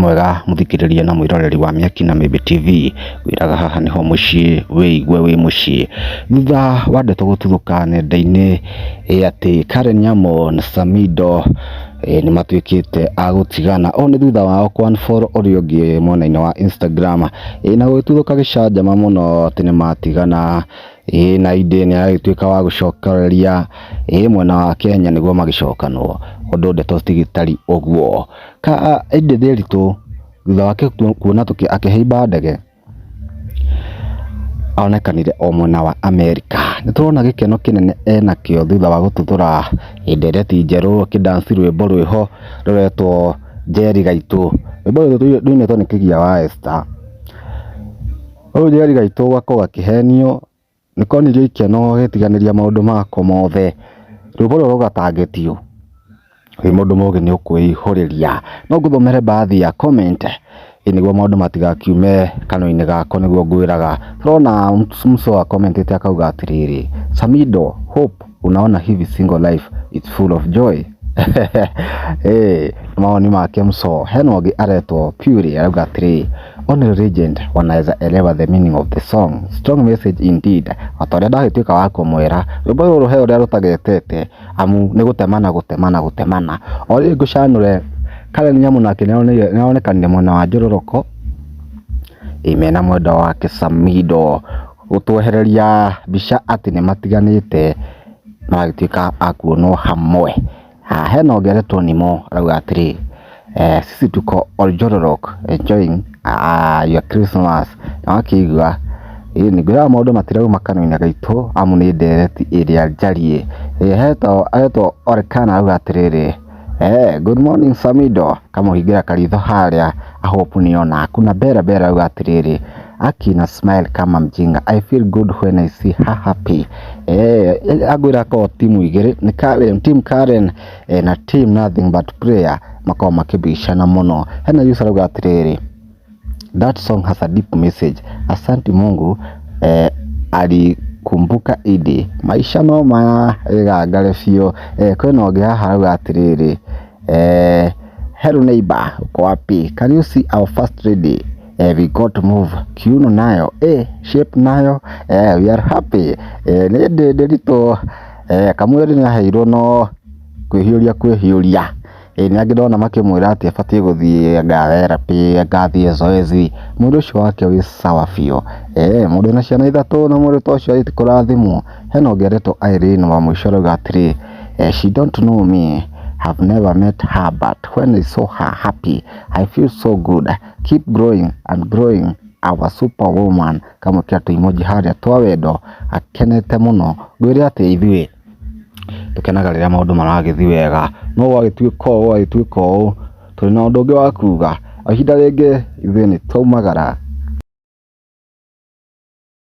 Wĩ mwega mũthikĩrĩria na mwĩroreri wa Mĩaki na Mĩmbi TV, ngwĩraga haha nĩho mũciĩ wĩigue wĩ mũciĩ. Thutha wa ndeto gũtuthũka nenda-inĩ atĩ Karen Nyamu na Samidoh nĩ matuĩkĩte a gũtigana, ũũ nĩ thutha wao kũ unfollow ũrĩa ũngĩ mwena-inĩ wa Instagram, na gũgĩtuthũka gĩcanjama mũno atĩ nĩ matigana, na Indĩ nĩ aragĩtuĩka wa gũcokereria mwena wa Kenya nĩguo magĩcokanwo, ũndũ ndeto cigĩtariĩ ũguo. Edday Nderitu thutha wake kuona akĩhaimba ndege onekanire o mwena wa Amerika. Nĩ tũrona gĩkeno kĩnene enakĩo thutha wa gũtuthũra ndereti njerũ akĩ dance rwĩmbo rwĩho rũretwo Njeri Gaitũ. Rwĩmbo rũrũ rũinĩtwo nĩ Kĩgia wa Esther. Rĩu Njeri Gaitũ gakorwo gakĩhenio nĩ konirio ikeno gagĩtiganĩria maũndũ mako mothe, rwĩmbo rũrũ rũgatangĩtio. Wĩ mũndũ mũgĩ nĩ ũkwĩihũrĩria. No ngũthomere baadhi ya comment nĩguo maũndũ matigakiume kanua-inĩ gakwa nĩguo ngwĩraga. Tũrona Muso acommentĩte akauga atĩrĩrĩ, Samidoh hope unaona hivi single life is full of joy. Mawoni make Muso. Hena ũngĩ aretwo Purity arauga atĩrĩ, only legend wanaweza elewa the meaning of the song, strong message indeed. O ta ũrĩa ndagĩtuĩka wa kũmwĩra, rwĩmbo rũrũ he ũrĩa rũtagetete amu nĩ gũtemana gũtemana gũtemana. O rĩngĩ ngũcanũre Karen Nyamu nake nĩaronekanire mwena wa Njororoko mena mwendwa wake Samidoh gũtwehereria mbica atĩ nĩ matiganĩte maragĩtuĩka a kuonwo hamwe. Hena ũngĩ aretwo Nimo arauga atĩrĩ, sisi tuko Oljororok enjoying your Christmas. Na wakĩigua ĩni ngwĩraga maũndũ matirauma kanua-inĩ gaitũ amu nĩ ndereti ĩrĩa njariĩ. Aretwo Orkana arauga atĩrĩrĩ, good morning Samidoh, kamũhingĩra karitho harĩa I hope nĩona. Kuna Bera Bera arauga atĩrĩrĩ, Aki na smile kama mjinga, I feel good when I see her happy. Angwĩra akorwo timu igĩrĩ nĩ Karen, team Karen na team nothing but prayer makoragwo makĩbicana mũno. Hena user arauga atĩrĩrĩ, that song has a deep message. Asante Mungu alikumbuka Idi. Maisha no maya ĩgangare biũ. Kwĩna ũngĩ haha arauga atĩrĩrĩ, hello neighbor, uko wapi? Can you see our first lady? We got to move. Kiuno nayo, shape nayo, we are happy. Nĩ ndĩ Nderitu kamwĩrĩ nĩ aheirwo no kwĩhiũria kwĩhiũria. Nĩ angĩ ndona makĩmwĩra atĩ abatiĩ gũthiĩ anga therapy anga athiĩ zoezi. Mwĩrĩ ũcio wake wĩ sawa biũ. Mũndũ wĩna ciana ithatũ na mwĩrĩ ta ũcio ti kũrathimwo. Hena ũngĩ aretwo Irene wa mũico arauga atĩrĩ, she don't know me, have never met her but when I saw her happy I feel so good. Keep growing and growing our superwoman. Kamwĩkĩra tũ emoji harĩa twa wendo akenete mũno. Ngwĩre atĩ ithuĩ tũkenaga rĩrĩa maũndũ maragĩthiĩ wega, no gwagĩtuĩka ũũ gwagĩtuĩka ũũ, tũrĩ na ũndũ ũngĩ wa kuga. O ihinda rĩngĩ ithuĩ nĩ twaumagara.